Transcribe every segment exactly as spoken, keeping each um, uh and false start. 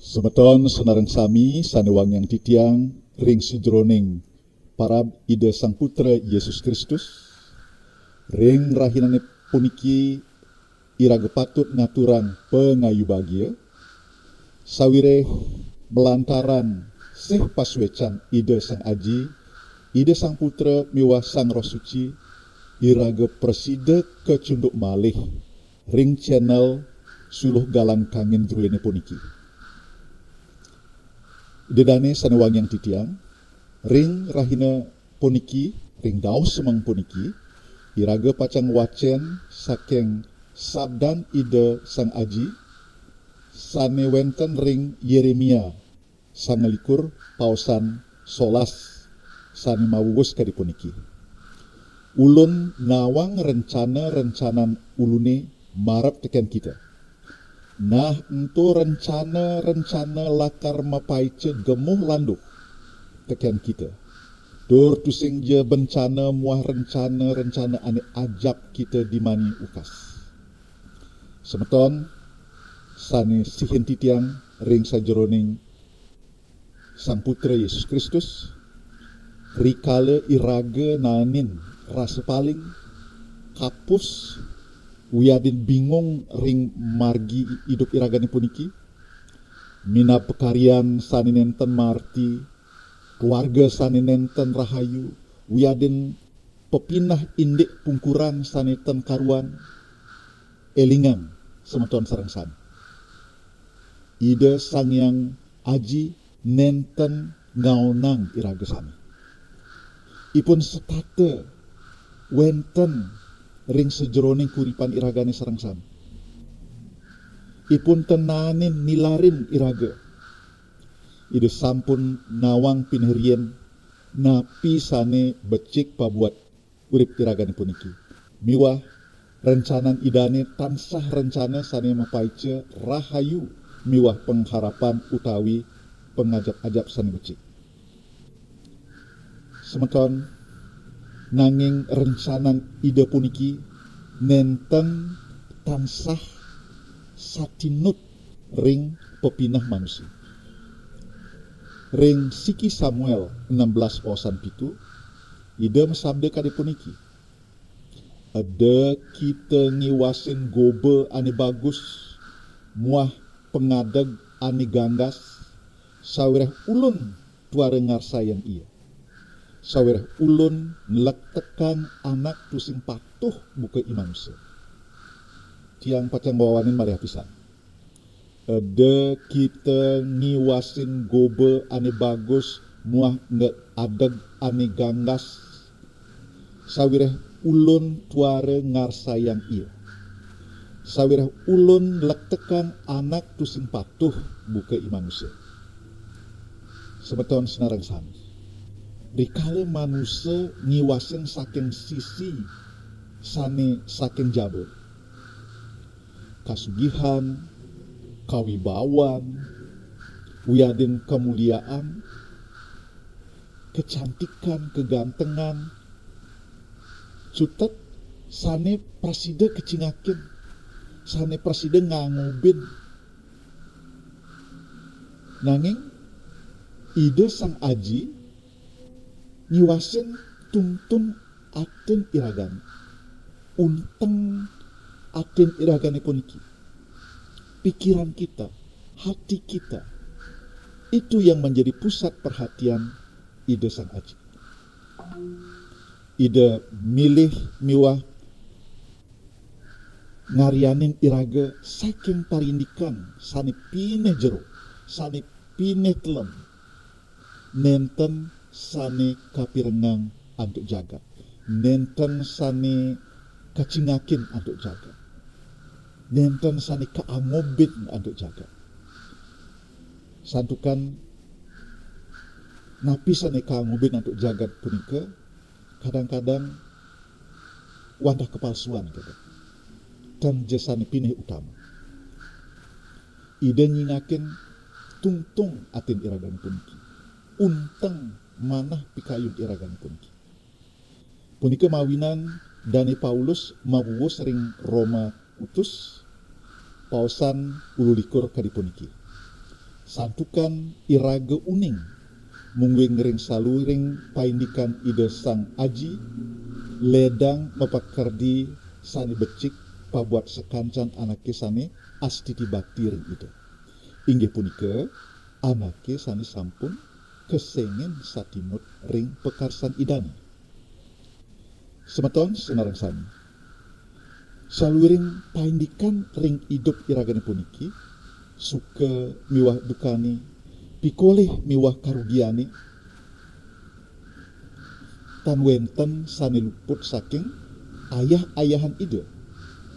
Semeton sinareng sami sane wangiang titiang ring sajeroning parab Ida Sang Putra Yesus Kristus, ring rahinane puniki iraga patut ngaturang pangayu bagia, sawiréh malantaran sih pasuécan Ida Sang Aji, Ida Sang Putra miwah Sang Roh Suci, iraga prasida kacunduk malih ring channel Suluh Galang Kangin druéné puniki. Ida dané sané wangiang titiang, ring rahina puniki, ring dauh semeng puniki, iraga pacang wacén saking sabdan Ida Sang Aji, sané wénten ring Yérémia sangalikur paosan solas sané mawuwus kadi puniki. Ulun nawang rencana-rencanan uluné marep tekén kita. Nah, ento rencana-rencana lakar mapaica gemuh landuh tekén kita. Tur tusing ja bencana muah rencana-rencana ané ajap kita dimani ukas. Semeton sané sihin titiang ring sajeroning Sang Putra Yesus Kristus, rikala iraga naenin rasa paling kapus wiadin bingung ring margi idup iragané puniki, minab pakaryan sané nénten maarti, keluarga sané nénten rahayu, wiadin pepineh indik pungkuran sané ten karuan, élingang semeton sareng sami. Ida Sang Hyang Aji nénten ngaonang iraga sami. Ipun setata wénten ring sajeroning kuripan iragané sareng sami. Ipun ten naenin nilarin iraga. Ida sampun nawang pinih riin napi sané becik pabuat urip iragané puniki. Miwah rencanan Idané tansah rencana sané mapaica rahayu miwah pengharapan utawi pangajap-ajap sané becik. Semeton, nanging rencanan Ida puniki nénten tansah satinut ring pepineh manusa. Ring siki Samuel enam belas paosan pitu, Ida masabda kadi puniki, "Eda kita ngiwasin goba ané bagus muah pangadeg ané ganggas, sawiréh Ulun tuara ngarsayang ia. Sawiréh Ulun nglektekang anak tusing patuh buka i manusa." Tiang pacang wawanin malih apisan. Eda kita ngiwasin goba ané bagus muah ngadeg ané ganggas, sawiréh Ulun tuara ngarsayang ia. Sawiréh Ulun nglektekang anak tusing patuh buka i manusa. Semeton sinareng sami, rikala manusa ngiwasin saking sisi sané saking jaba, kasugihan, kawibawan, wiadin kamuliaan, kecantikan, kegantengan, cutet sané prasida kacingakin, sané prasida ngangubin. Nanging Ida Sang Aji ngiwasin tungtung atin iragané. Unteng atin iragané puniki. Pikiran kita, hati kita, itu yang menjadi pusat perhatian Ida Sang Aji. Ida milih miwah ngaryanin iraga saking parindikan sané pinih jero, sané pinih telem, nénten sané kapirengang antuk jagat, nénten sané kacingakin antuk jagat, nénten sané kaangubin antuk jagat. Santukan napi sané kaangubin antuk jagat punika kadang-kadang wantah kapalsuan, gitu. Tan ja sané pinih utama. Ida nyingakin tungtung atin iragané puniki. Unteng manah pikayun iragané puniki. Punika mawinan Dané Paulus mawuwus ring Roma Kutus, paosan ulu likur kadi puniki. Santukan iraga uning, mungguing ring saluiring paindikan Ida Sang Aji, ledang mapakardi sane becik pabuat sakancan anake sane astiti bakti ring Ida. Inggih punika, anake sane sampun kesengin satinut ring pakarsan Idane. Semeton sinareng sami, saluiring paindikan ring idup iragane puniki, suka miwah dukane, pikolih miwah karugiane, tan wenten sane luput saking ayah-ayahan Ida.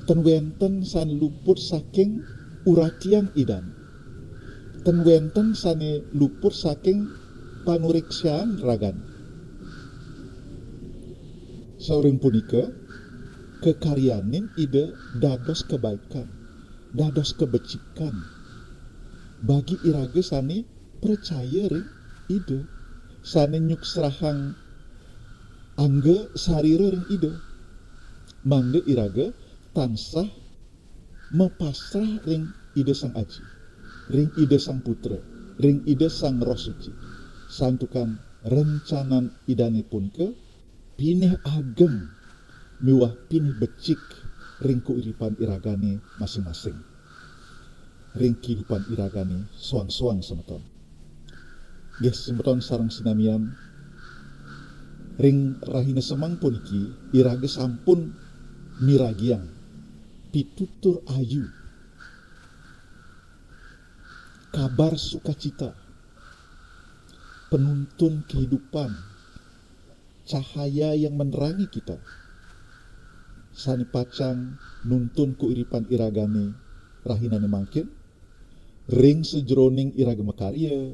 Tan wenten sane luput saking uratian Idane. Tan wenten sane luput saking panuriksaan ragane. Sauring punika, kakaryanin Ida dados kebaikan, dados kebecikan bagi iraga sane pracaya ring Ida, sane nyuksrahang angga sarira ring Ida, mangda iraga tansah mapasrah ring Ida Sang Aji, ring Ida Sang Putra, ring Ida Sang Roh Suci, santukan rencanan Idane punika pinih ageng miwah pinih becik ring kauripan iragane masing-masing, ring kehidupan iragane soang-soang, semeton. Nggih, semeton sareng sinamian, ring rahina semeng puniki iraga sampun miragiang pitutur ayu, kabar sukacita, penuntun kehidupan, cahaya yang menerangi kita, sane pacang nuntun kauripan iragane rahinane mangkin, ring sajeroning iraga makarya,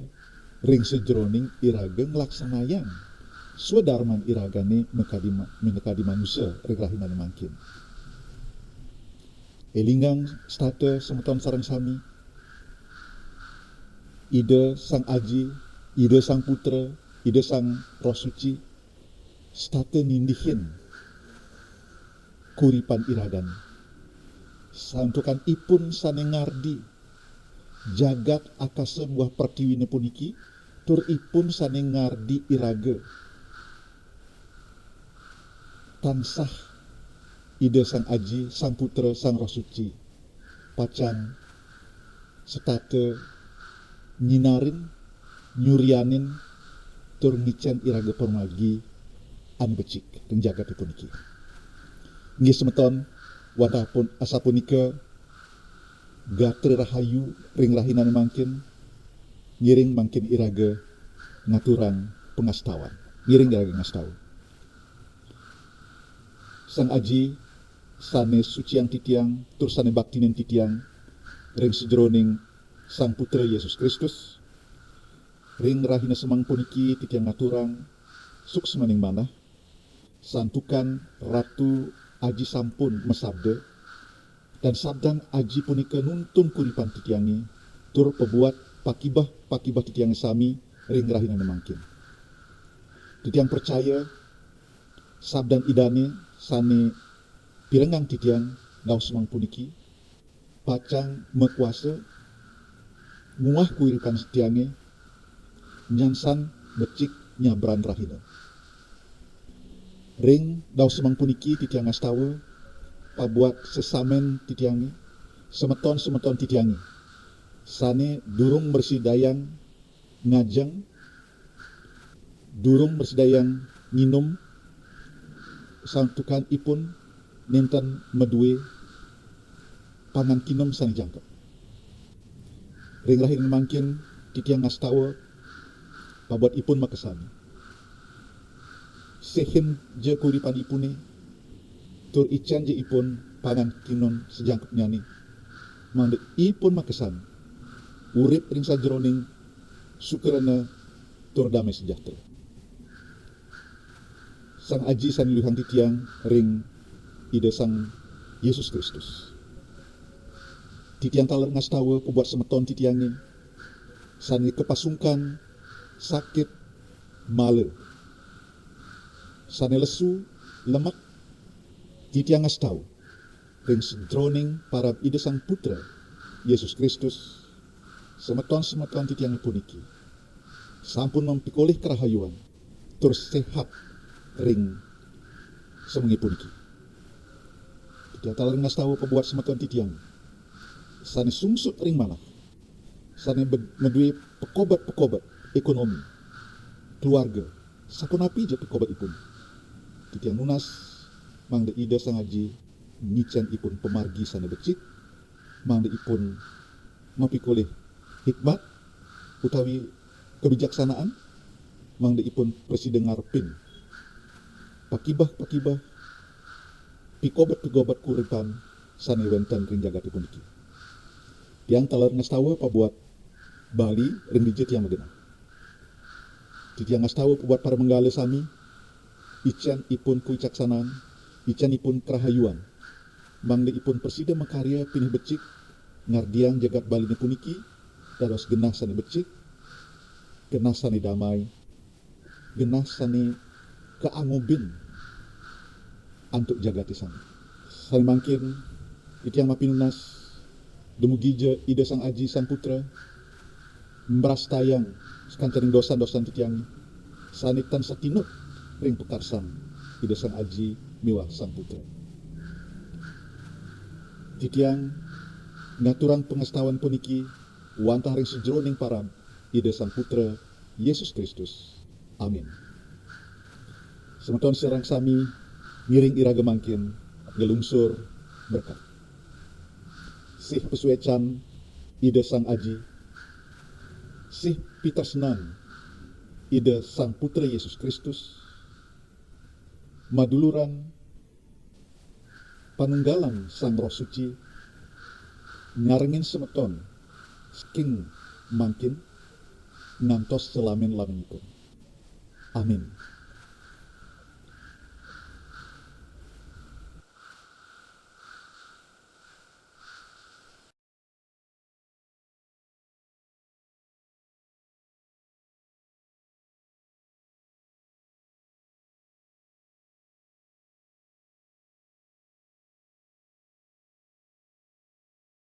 ring sajeroning iraga nglaksanayang swadarman iragane makadi ma-, minakadi manusa ring rahinane mangkin. Elingang setata semeton sareng sami, Ida Sang Aji, Ida Sang Putra, Ida Sang Roh Suci, setata nindihin kauripan iragane. Santukan ipun sane ngardi jagat akasa miwah pertiwine puniki, tur ipun sane ngardi iraga. Tansah Ida Sang Aji, Sang Putra, Sang Roh Suci pacang setata nyinarin, nyuryanin, tur ngicen iraga pamargi ane becik ring jagate puniki. Inggih semeton, wantah pun asapunika, gatra rahayu ring rahinane mangkin, ngiring mangkin iraga ngaturang pangastawan. Ngiring iraga ngastawa. Sang Aji sane suciang titiang, tur sane baktinin titiang, ring sajeroning Sang Putra Yesus Kristus, ring rahina semeng puniki titiang ngaturang suksmaning manah, santukan Ratu Aji sampun masabda, tan sabdan Aji punika nuntun kauripan titiange, tur pabuat pakibeh-pakibeh titiange sami ring rahinane mangkin. Titiang pracaya, sabdan Idane sane pirengang titiang daweg semeng puniki, pacang makuasa nguah kauripan titiange nyansan becik nyabran rahina. Ring daweg semeng puniki titiang ngastawa pabuat sesamen titiange, semeton-semeton titiange, sane durung mrasidayang ngajeng, durung mrasidayang nginum, santukan ipun nenten madue pangan kinum sane jangkep. Ring rahina mangkin titiang ngastawa pabuat ipun makasami. Sihin ja kauripan ipune, tur icen ja ipun pangan kinum sajangkepnyane, mangda ipun makasami urip ring sajeroning sukrena tur damai sejahtera. Sang Aji sane luihang titiang ring Ida Sang Yesus Kristus. Titiang taler ngastawa pabuat semeton titiange sane kapasungkan sakit mala, sane lesu, lemek, titiang ngastawa ring sajeroning parab Ida Sang Putra, Yesus Kristus, Semeton-semeton titiang puniki sampun mampikolih karahayuan tur sehat ring semengi puniki. Titiang taler ngastawa pabuat semeton titiang sane sungsut ring manah, sane be-, madué pekobat-pekobat ekonomi, keluarga, sapunapi ja pekobat ipun. Titiang nunas mangda Ida Sang Aji ngicen ipun pamargi sane becik, mangda ipun mapikolih hikmat utawi kebijaksanaan, mangda ipun prasida ngarepin pakibeh-pakibeh, pikobet-pikobet kauripan sane wenten ring jagate puniki. Tiang taler ngastawa pabuat Bali ring dija tiang magenah. Titiang ngastawa pabuat para manggala sami, icen ipun kawicaksanan, icen ipun karahayuan, mangda ipun prasida makarya pinih becik, ngardiang jagat Baline puniki dados genah sane becik, genah sane damai, genah sane kaangobin antuk jagate sami. Sane mangkin titiang mapinunas, dumugi ja Ida Sang Aji Sang Putra mrastayang sakancaning dosan-dosan titiange sane tan satinut ring pakarsan Ida Sang Aji miwah Sang Putra. Titiang ngaturang pangastawan puniki wantah ring sajeroning parab Ida Sang Putra Yesus Kristus. Amin. Semeton sareng sami, ngiring iraga mangkin nglungsur berkat. Sih pasuecan Ida Sang Aji, sih pitresnan Ida Sang Putra Yesus Kristus, maduluran panunggalan Sang Roh Suci, nyarengin semeton saking mangkin ngantos salamin-laminipun. Amin.